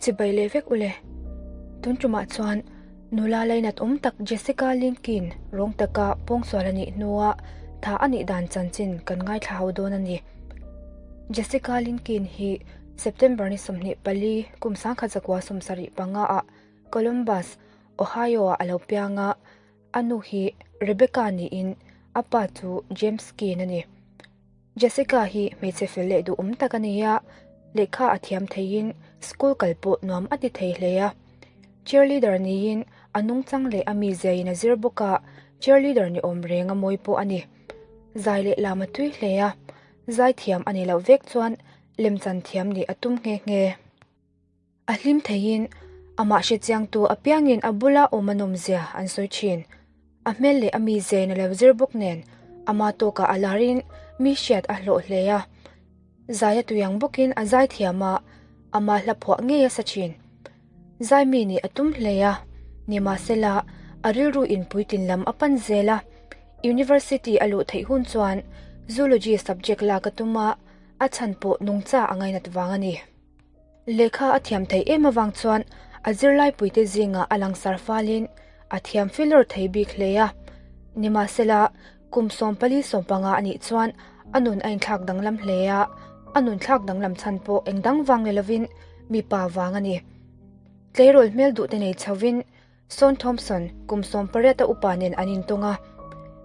Chibai leh vek ule. Tun tumah chuan nula lainat awm tak Jessica Linkin rawng taka pawngsual a nih hnua tha a nih dan chanchin kan ngaithla ho dawn a ni. Jessica Linkin hi September ni 24 kum 1975 ah Columbus, Ohio ah a lo piang a, a nu hi Rebecca niin a pa chu James Keane a ni. Jessica hi hmeichhe fel leh duhawm tak a ni a, lehkha a thiam theiin school kal pawh nuam a ti thei hle a. Cheerleader niin a nungchang leh a mizia in a zir bawk a, cheerleader ni awm reng a mawi pawh a ni. Zai leh lam a tui hle a, zai thiam a ni loh vek chuan lemchan thiam nih a tum nghe nghe. A hlim theiin amah hrechiangtu apiangin a bula awm a nawmzia an sawi thin. A hmel leh a mizia in a lo zir bawk nen ama tawkah a larin mi hriat a hlawh hle a. Zai a tuiang bawkin a zai thiam a, ama hla phuah ngei a sa thin. Zai mi nih a tum hle a, nimahsela a rilru in puitlin lam a pan zel a. University a luh theih hun chuan Zoology subject lak a tum a, a chhan pawh nungcha a ngainat vang a ni. Lehkha a thiam theih em avang chuan a zirlaipuite zingah a langsar falin a thiam filawr thei bik hle a. Nimahsela, kum 44 a nih chuan a nun a inthlak danglam hle a, a nun thlak danglam chhan pawh eng dang vang ni lovin mipa vang a ni. Tleirawl hmel duhte nei chhovin Sean Thompson, kum 18 a upa nen an intawng a,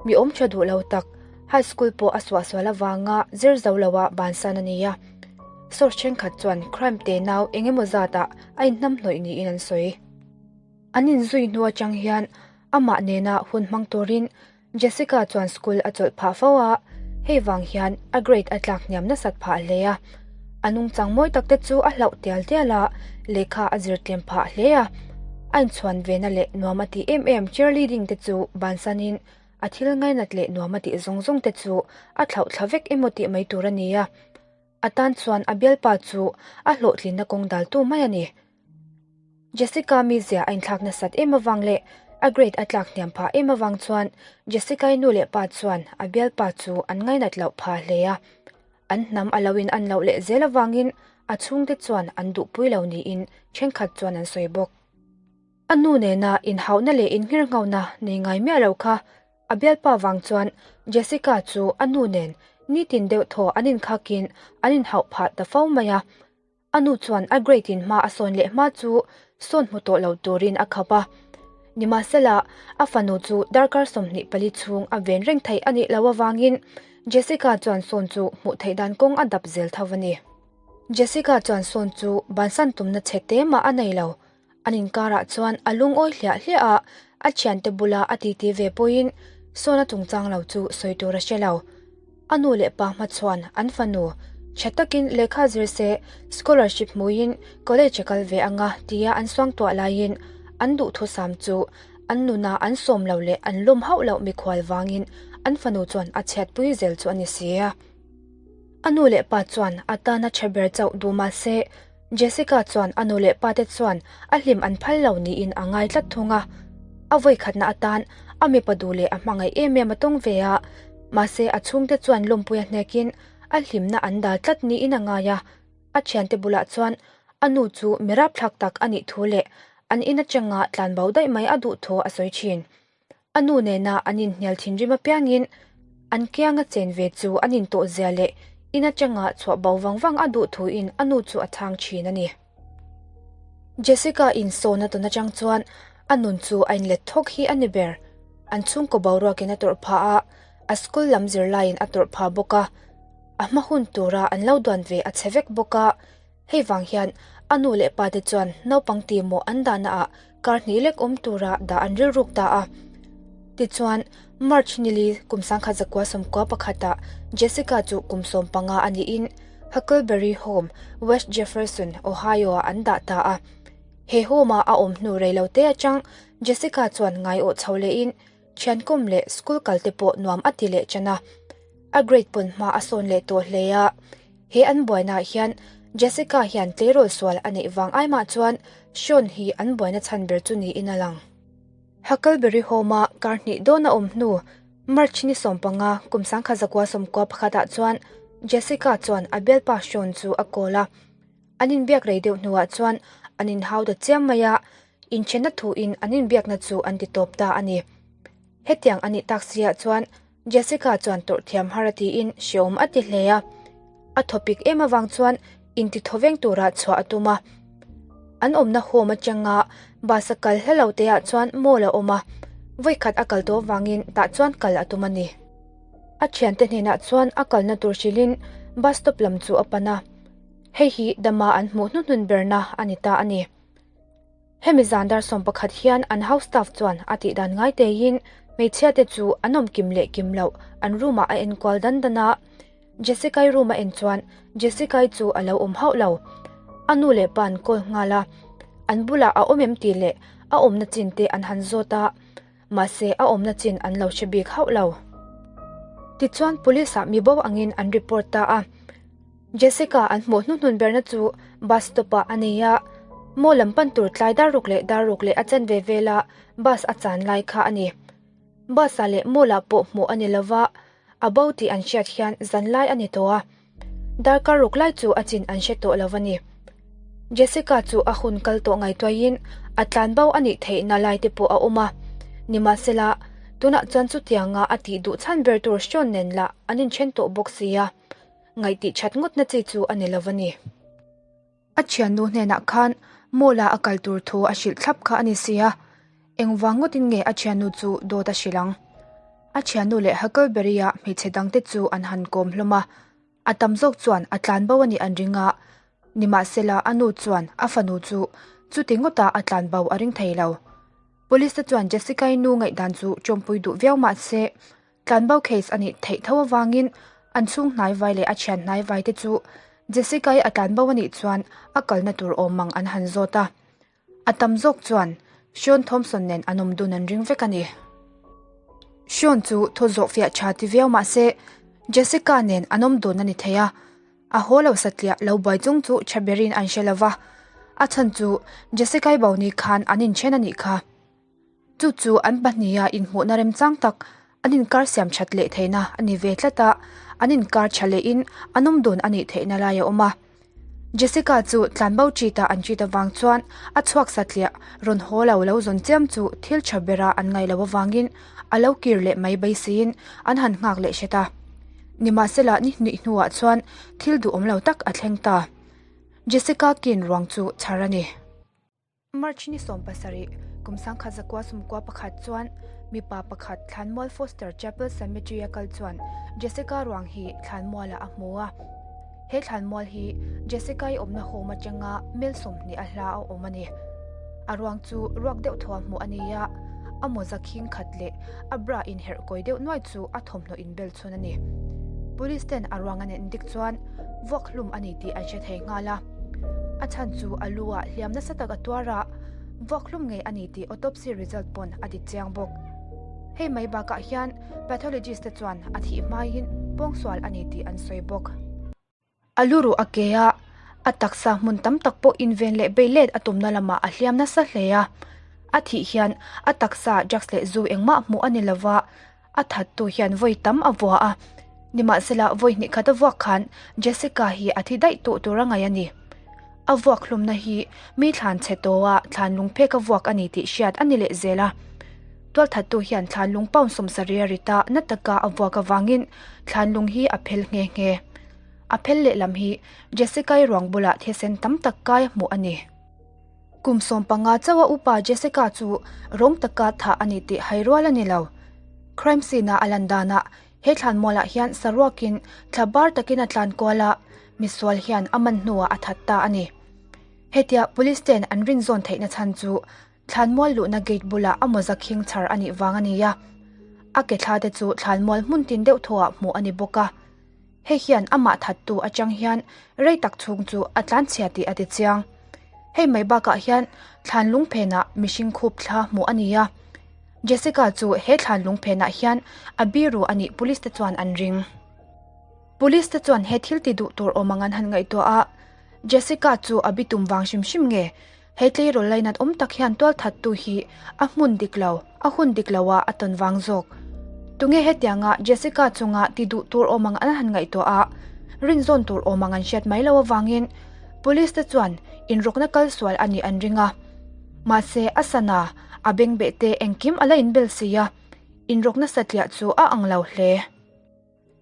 mi awm tha duh lo tak, high school pawh a suahsual avanga zir zo loa bansan a ni a. Source thenkhat chuan crime te nau eng emaw zatah a inhnamhnawih niin an sawi. An inzui hnu atang hian amah nena hun hmang turin Jessica chuan school a chawlh phah fo a, hei vang hian a grade a tlak hniam nasat phah hle a. A nungchang mawi tak te chu a hlauh tial tial a, lehkha a zir tlem phah hle a. A inchhuan vena leh nuam a tih em em cheerleading te chu bansanin a thil ngainat leh nuam a tih zawng zawng te chu a thlauh thla vek emaw tih mai tur a ni a. A tan chuan a bialpa chu a hlawhtlinna kawng daltu mai a ni. Jessica mizia a inthlak nasat em avang leh a grade a tlak hniam phah em avang chuan Jessica-i nu leh pa chuan a bialpa chu an ngainat loh phah hle a. An hnam a lo in an loh leh zel avangin a chhungte chuan an duhpui lo niin thenkhat chuan an sawi bawk. A nu nena inhauhna leh innghirnghauna nei ngai miah lo kha a bialpa vang chuan Jessica chu a nu nen nitin deuh thaw an inkhakin an inhauh phah ta fo mai a. A nu chuan a grade in hma a sawn leh hma chu sawn hmu tawh lo turin a khap a. Nimahsela, a fanu chu darkar 24 chhung a ven reng theih a nih loh avangin Jessica chuan sawn chu hmuh theih dan kawng a dap zel tho a ni. Jessica chuan sawn chu bansan tumna chhe te mah a nei lo. An inkarah chuan a lungawi hliah hliah a, a thiante bula a titi ve pawhin sawn a chungchang lo chu sawi tur a hre lo. A nu leh pa hmachhuan an fanu tha takin lehkha zir se scholarship hmuiin college a kal ve anga tia an suangtuah laiin an duhthusam chu an nuna an sawm lo leh an lawm hauh loh mikhual vangin an fanu chuan a chhiatpui zel chu a ni si a. A nu leh pa chuan a tana tha ber chauh duh mah se Jessica chuan a nu leh pa te chuan a hlim an phal lo niin a ngai tlat thung a. A vawikhatna atan a mipa duh leh a hmangaih em em a tawng ve a, mahse a chhungte chuan lawmpui a hnekin a hlimna an dal tlat niin a ngai a. A thiante bulah chuan a nu chu mi rapthlak tak a nih thu leh an in atanga tlanbo daih mai a duh thu a sawi thin. A nu nena an inhnial thinrim apiangin an kianga chen ve chu an intawh zia leh in atanga chhuah bo vang vang a duh thuin a nu chu a chhang thin a ni. Jessica in sawn a tawn atang chuan a nun chu a inlet thawk hi a ni ber. An chhungkaw boruakin a tawrh phah a, a school lam zirlaiin a tawrh phah bawk a. A hma hun tura an lo duan ve a chhe vek bawk a. Hei vang hian a nu leh pa te chuan naupang tihmawh an dahna ah kar hnih lek awm tura dah an rilruk ta a. Tichuan, March nili kum 1991 ah Jessica chu kum 15 a niin Huckleberry Home, West Jefferson, Ohio ah an dah ta a. He home a a awm hnu reilote atang Jessica chuan ngaiawh chho lehin thiankawm leh school kal te pawh nuam a ti leh tan a. A grade pawn hma a sawn leh tawh hle a. He an buainaah hian Jessica hian tleirawl sual a neih vang ai mah chuan Sean hi an buaina chhan ber chu niin a lang. Huckleberry Home-a kar hnih dawn a awm hnu March ni 15 kum 1991 ah chuan Jessica chuan a bialpa Sean chu a call a. An inbiak rei deuh hnuah chuan an inhau ta chiam mai a, inthenna thuin an inbiakna chu an ti tawp ta a ni. Hetiang a nih tak siah chuan Jessica chuan tawrh thiam har a tiin hreawm a ti hle a. A thawpik em avang chuan inti thawveng tura chhuah a tum a. An awmna home atanga bus a kal hla lo te ah chuan mall a awm a, vawikhat a kal tawh avangin tah chuan kal a tum a ni. A thiante hnenah chuan a kalna tur hrilhin bus stop lam chu a pan a. Hei hi dama an hmuh hnuhnun berna a ni ta a ni. Hemi zan dar 11 hian an house staff chuan a tih dan ngai teiin hmeichhia te chu an awm kim leh kim loh an room ah a en kual dan dan a. Jessica-i room a en chuan Jessica-i chu a lo awm hauh lo. A nu leh pa an call nghal a, an bulah a awm em tih leh a awmna chin te an han zawt a, mahse a awmna chin an lo hre bik hauh lo. Tichuan police ah mi bo angin an report ta a. Jessica an hmuh hnuhnun berna chu bus stop ah a nei a, mall lam pan tur tlai dar ruk leh dar ruk leh a chanve vela bus a chan lai kha a ni. Bus ah leh mall ah pawh hmuh a ni lova, a bo tih an hriat hian zan lai a ni tawh a, darkar ruk lai chu a chin an hre tawh lo a ni. Jessica chu a hun kal tawh ngaihtuahin a tlan bo a nih theihna lai te pawh a awm a, nimahsela tunah chuan chutianga a tih duh chhan ber tur Sean nen lah an inthen tawh bawk si a. Ngaihtih that ngawtna chi chu a ni lo a ni. A thiannu hnenah khan mall ah a kal tur thu a hrilh thlap kha a ni si a, engvang ngawtin nge a thiannu chu dawt a hrilh ang? A thiannu leh Huckleberry a hmeichhe dangte chu an han kawm hlawm a, a tam zawk chuan a tlan bo a nih an ring a, nimahsela a nu chuan a fanu chu chuti ngawta a tlan bo a ring thei lo. Police te chuan Jessica-i nu ngaihdan chu tawmpui duh viau mahse Tlanbo case a nih theih tho avangin an chhung hnaivai leh a thian hnaivai te chu Jessica-i a tlanbo a nih chuan a kalna tur awm ang an han zawt a. A tam zawk chuan Sean Thompson nen an awm dun an ring vek a ni. Sean chu thaw zawh fiah tha ti viau mah se Jessica nen an awm dun a ni thei a, a haw lo satliah lo buai chung chu tha berin an hre lo va, a chhan chu Jessica-i bo ni khan an inthen a nih kha. Chu chu an pahniha inhmuhna remchang tak an inkar siam that leh theihna a ni ve tlat a, an inkar tha lehin an awm dun a nih theihna lai a awm a. Jessica chu tlanbo cheat a an cheat avang chuan a chhuak satliah rawn haw lo lo zawn chiam chu thil tha bera an ngaih loh avangin a lo kir leh mai beiseiin an han nghak leh hret a. Nimahsela ni hnih hnuah chuan thil duhawm lo tak a thleng ta. Jessica Keane ruang chu chhar a ni. March ni 17, kum sangkhat zakua sumkua pakhat chuan mipa pakhat Thlanmual Foster Chapel Cemetery a kal chuan Jessica ruang hi Thlanmualah a hmu a. He Thlanmual hi Jessica-i awmna home atanga mil 20 a hla a awm a ni. A ruang chu ruak deuh thaw a hmuh a ni a, a mawza khing khat leh a bra inherh kawi deuh nuai chu a thawmhnaw inbel chhun a ni. Police ten a ruang an endik chuan vuak hlum a ni tih an hre thei nghal a. A chhan chu a lu ah hliam nasa tak a tuar a, vuak hlum ngei a ni tih autopsy result pawn a dik chiang bawk. Hei mai bakah hian pathologist te chuan a thih hmaiin pawngsual a ni tih an sawi bawk. A lu ruh a ke a, a taksa hmun tam tak pawh inven leh bei let a tumna lamah a hliam nasa hle a. A thih hian a taksa drugs leh zu engmah hmuh a ni lova, A thattu hian vawi tam a vua a, nimahsela vawi hnih khat a vuak khan Jessica hi a thi daih tawh tur a ngaih a ni. A vuak hlumna hi mi thlan chhe tawha thlan lung phek a vuak a ni tih hriat a ni leh zel a. Tualthattu hian thlan lung pound 70 a rit a, na taka a vuak avangin thlan lung hi a phel nghe nghe. A phel lehlam hi Jessica-i ruang bulah thisen tam tak kai a hmuh a ni. Kum 15 chauha upa Jessica chu rawng taka thah a ni tih hai rual a ni lo. Crime scene-a a lan danah he thlanmualah hian saruakin thla bar takin a tlan kual a, misual hian a man hnuah a that ta a ni. Hetia police ten an rinzawn theihna chhan chu thlanmual luhna gate bulah a mawza khing chhar a nih vang a ni a. A ke thla te chu thlanmual hmun tin deuh thawhah hmuh a ni bawk a. Hei hian amah thattu atang hian rei tak chhung chu a tlanchhia tih a ti chiang. Hei mai bakah hian thlan lung phenah mihring khup thla hmuh a ni a. Jessica chu he thlan lung phenah hian a biru a nih police te chuan an ring. Police te chuan he thil ti duh tur awm ang an han ngaihtuah a, Jessica chu a bitum vang hrim hrim nge He tleirawl lainat awm tak hian tualthattu hi a hmun dik lo, a hun dik lo ah a tawn vang zawk. Tunge hetianga Jessica chunga ti duh tur awm ang an han ngaihtuah a, rinzawn tur awm ang an hriat mai lo avangin Police te chuan inrawkna kal sual a nih an ring a. Mahse, a sana, a bengbeh te engkim a la inbel si a, inrawkna satliah chu a ang lo hle.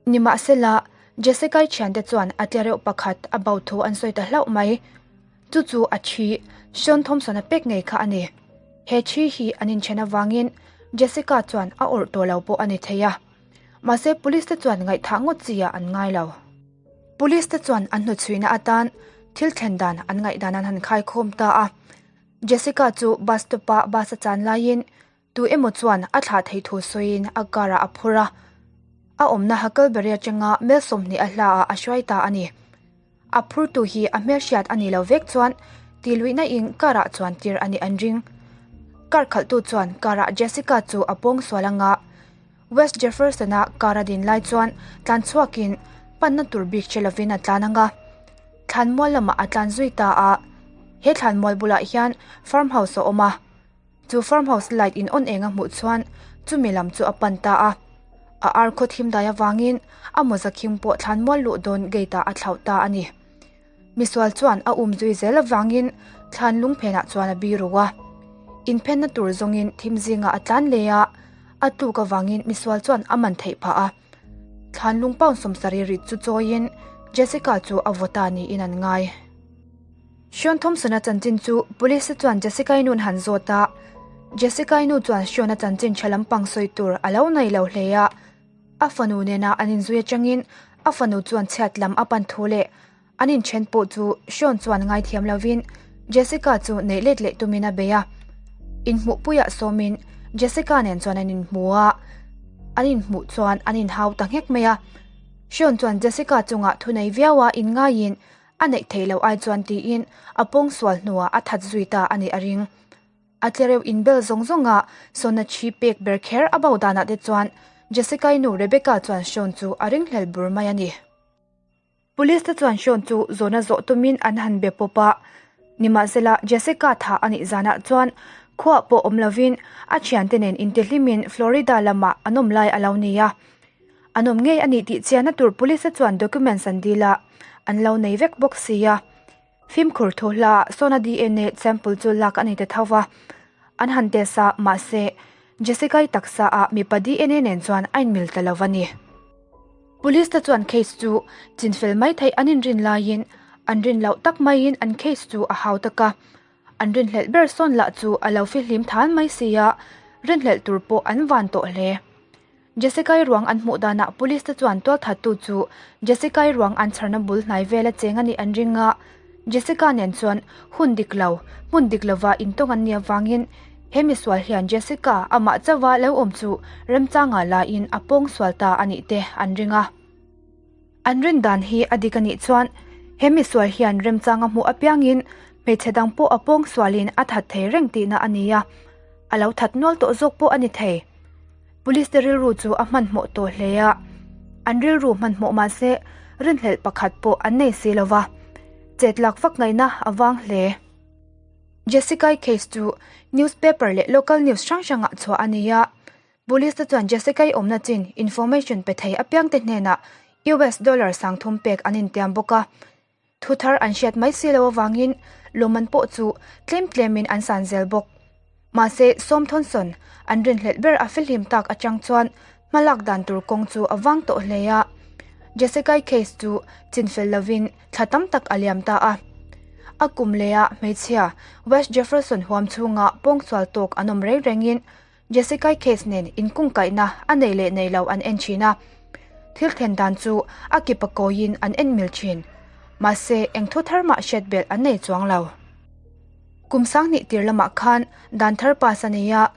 Nimahsela, Jessica-i thiante chuan a tlereuh pakhat a bo thu an sawi ta hlauh mai. Chu chu a thi, Sean Thompson-a pek ngei kha a ni. He thi hi an inthen avangin Jessica chuan a awrh tawh lo pawh a ni thei a. Mahse, police te chuan ngaihthah ngawt chi ah an ngai lo. Police te chuan an hnuchhuihna atan thil thlen dan an ngaihdan an han khaikhawm ta a. Jessica chu bus stop-a bus a chan laiin Tu emaw chuan a thlah theih thu sawiin a car ah a phur a, a awmna Huckleberry atanga mel 20 a hla ah a hruai ta a ni. A phurtu hi a hmelhriat a ni lo vek chuan tihluihna in car ah chuan tir a nih an ring. Car khalhtu chuan car ah Jessica chu a pawng sual anga West Jefferson a car a din lai chuan tlan chhuakin panna tur bik hre lovin a tlan anga thlanmual lamah a tlan zui ta a. He thlanmual bulah hian farmhouse a awm a. Chu farmhouse light in on eng a hmuh chuan chumi lam chu a pan ta a. A ar khaw thim dai avangin a mawza khing pawh thlan mual luh dawn gate ah a thlauh ta a ni. Misual chuan a um zui zel avangin thlan lung phenah chuan a biru a. Inphenna tur zawngin thim zingah a tlan leh a, a tluk avangin misual chuan a man theih phah a. Thlan lung pound 70 rit chu chawiin Jessica chu a vaw ta niin an ngai. Sean Thompson-a chanchin chu Police chuan Jessica-i nu'n han zawt a. Jessica-i nu chuan Sean-a chanchin tha lampang sawi tur a lo nei lo hle a. A fanu nena an inzui atangin a fanu chuan chhiat lam a pan thu leh an inthen pawh chu Sean chuan ngaithiam lovin Jessica chu neih let leh tumin a bei a. Inhmuhpuiah sawmin Jessica nen chuan an inhmu a, an inhmuh chuan an inhau ta nghek mai a. Sean chuan Jessica chungah thunei viau a inngaiin A neih theih loh ai chuan tiin a pawngsual hnuah a that zui ta a nih a ring. A tlereuh inbel zawng zawnga Sona thi pek ber kher a bo danah te chuan Jessica-i nu Rebecca chuan Sean chu a ringhlel bur mai a ni. Police te chuan Sean chu zawhna zawh tumin an han be pawp a, nimahsela Jessica thah a nih zanah chuan khuah pawh awm lovin a thiante nen intihlimin Florida lamah an awm lai a lo ni a. An awm ngei a nih tih chiahna tur police chuan documents an dil a, an lo nei vek bawk si a. Fimkhur thu hla Sona DNA sample chu lak a ni ta tho va, an han test a, mahse Jessica-i taksa ah mipa DNA nen chuan a inmil ta lo a ni. Police te chuan case chu chinfel mai theih an inrin laiin an rin loh tak maiin an case chu a hau tak a, an rinhlelh ber sawn lah chu a lo fihlim than mai si a, rinhlelh tur pawh an van tawh hle. Jessica-i ruang an hmuh danah police te chuan tualthattu chu Jessica-i ruang an chharna bul hnai vela cheng a nih an ring a, Jessica nen chuan hun dik lo, hmun dik lova intawng an nih avangin he misual hian Jessica amah chauha lo awm chu remchanga laiin a pawng sual ta a nih te an ring a. An rin dan hi a dik a nih chuan he misual hian remchanga hmuh apiangin hmeichhe dang pawh a pawng sualin a that thei reng tihna a ni a, a lo that nual tawh zawk pawh a ni thei. Police te rilru chu a hmanhmawh tawh hle a, an rilru hmanhmawh mah se rinhlelh pakhat pawh an nei si lo va, chet lak vak ngaihna a vang hle. Jessica-i case chu newspaper leh local news hrang hrangah chhuah a ni a, police te chuan Jessica-i awmna chin information pe thei apiangte hnenah US dollar 3000 pek an intiam bawk a. Thu thar an hriat mai si lo avangin lawmman pawh chu tlem tlemin an san zel bawk. Mahse, Sawm Thonson an rinhlelh ber a fihlim tak atang chuan hmalak dan tur kawng chu a vang tawh hle a. Jessica-i case chu chinfel lovin thla tam tak a liam ta a. A kum leha hmeichhia West Jefferson huam chhunga pawngsual tawk an awm reng rengin Jessica-i case nen inkungkaihna a nei leh nei lo an en thin a, thil thlen dan chu a kip a kawiin an en mil thin. Mahse, eng thu thar mah hriat belh an nei chuang lo. Kum 2000 tir lamah khan dan thar pass a nei a,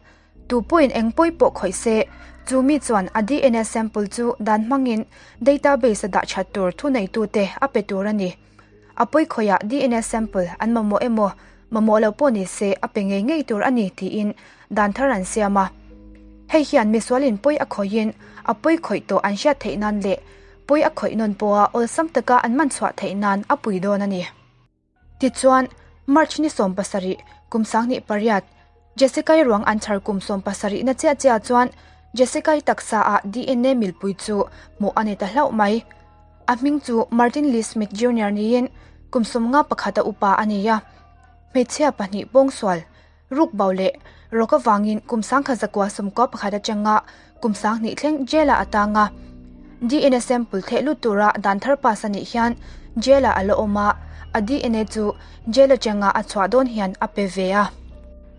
tu pawhin eng pawi pawh khawih se, chu mi chuan a DNA sample chu dan hmangin database a dah that tur thuneitute a pe tur a ni. A pawi khawihah DNA sample an mamawh emaw, mamawh loh pawh ni se a pe ngei ngei tur a ni tiin dan thar an siam a. Hei hian misualin pawi a khawihin a pawi khawih tawh an hriat theih nan leh pawi a khawih nawn pawha awlsam taka an man chhuah theih nan a pui dawn a ni. Tichuan, March ni 17, kum 2008, Jessica-i ruang an chhar kum 70 na chiah chiah chuan Jessica-i taksa ah DNA milpui chu hmuh a ni ta hlauh mai. A hming chu Martin Lee Smith Junior niin. Kum 51 a upa a ni a, hmeichhia pahnih pawngsual, rukbo leh rawk avangin kum 1991 atanga kum 2000 thleng jail-ah a tang a. DNA sample theh lut tura dan thar pass a nih hian jail-ah a la awm a, a DNA chu jail atanga a chhuah dawn hian a pe ve a.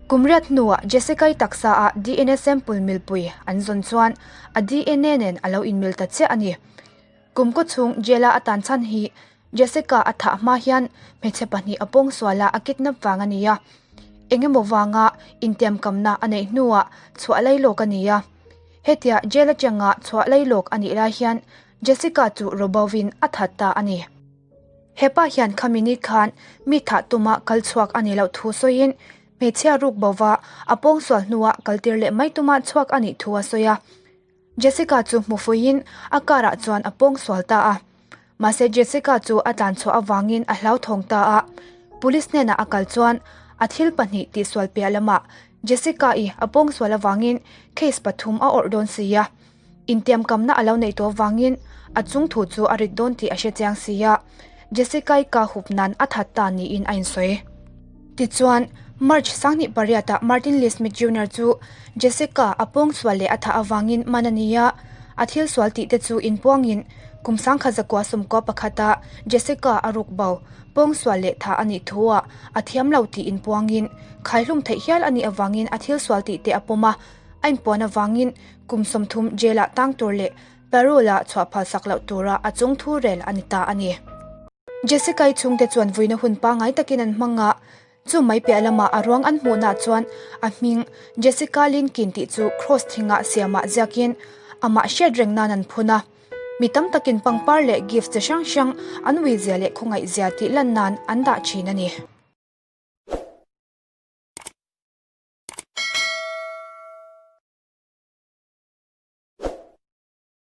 Kum riat hnuah Jessica-i taksa-ah DNA sample milpui an zawn chuan a DNA nen a lo inmil ta chiah a ni. Kum kaw chhung jail-a a tan chhan hi Jessica a thah hma hian hmeichhe pahnih a pawngsual a a kidnap vang a ni a. Eng emaw vanga intiamkamna a neih hnuah chhuah lailawk a ni a. Hetia jail atanga chhuah lailawk a nih lai hian Jessica chu Robovin a that ta a ni. Hepa hian khami ni khan mi thah tuma kal chhuak a nih loh thu sawiin hmeichhia ruk bova a pawngsual hnuah kaltir leh mai tuma chhuak a nih thu a sawi a. Jessica chu hmu fuiin a car ah chuan a pawng sual ta a. Mahse Jessica chu a tlan chhuah avangin a hlauthawng ta a. Police hnenah a kal chuan a thil pahnih tihsual piah lamah Jessica i a pawng sual avangin case pathum a awrh dawn si a. Intiamkamna a lo neih tawh avangin a chung thu chu a rit dawn tih a hre chiang si a. Jessica i ka hup nan a that ta niin a insawi. Tichuan, March 28 ah Martin Lee Smith Junior chu Jessica a pawngsual leh a thah avangin man a ni a, a thil sual tih te chu inpuangin kum 1991 ah Jessica a ruk bo, pawngsual leh thah a nih thu ah a thiam lo tih inpuangin khaihlum theih hial a nih avangin a thil sual tih te a pawm a, a inpuan avangin kum 30 jail ah tang tur leh parole ah chhuah phalsak loh tura a chung thu rel a ni ta a ni. Jessica-i chhungte chuan vuina hun pangngai takin an hmang a, chu mai piah lamah a ruang an hmuhnah chuan a hming Jessica Linkin tih chu cross thingah siamah ziakin amah hriat reng nan an phun a. Mi tam takin pangpar leh gift chi hrang hrang an uizia leh khawngaihzia tih lan nan an dah thin a ni.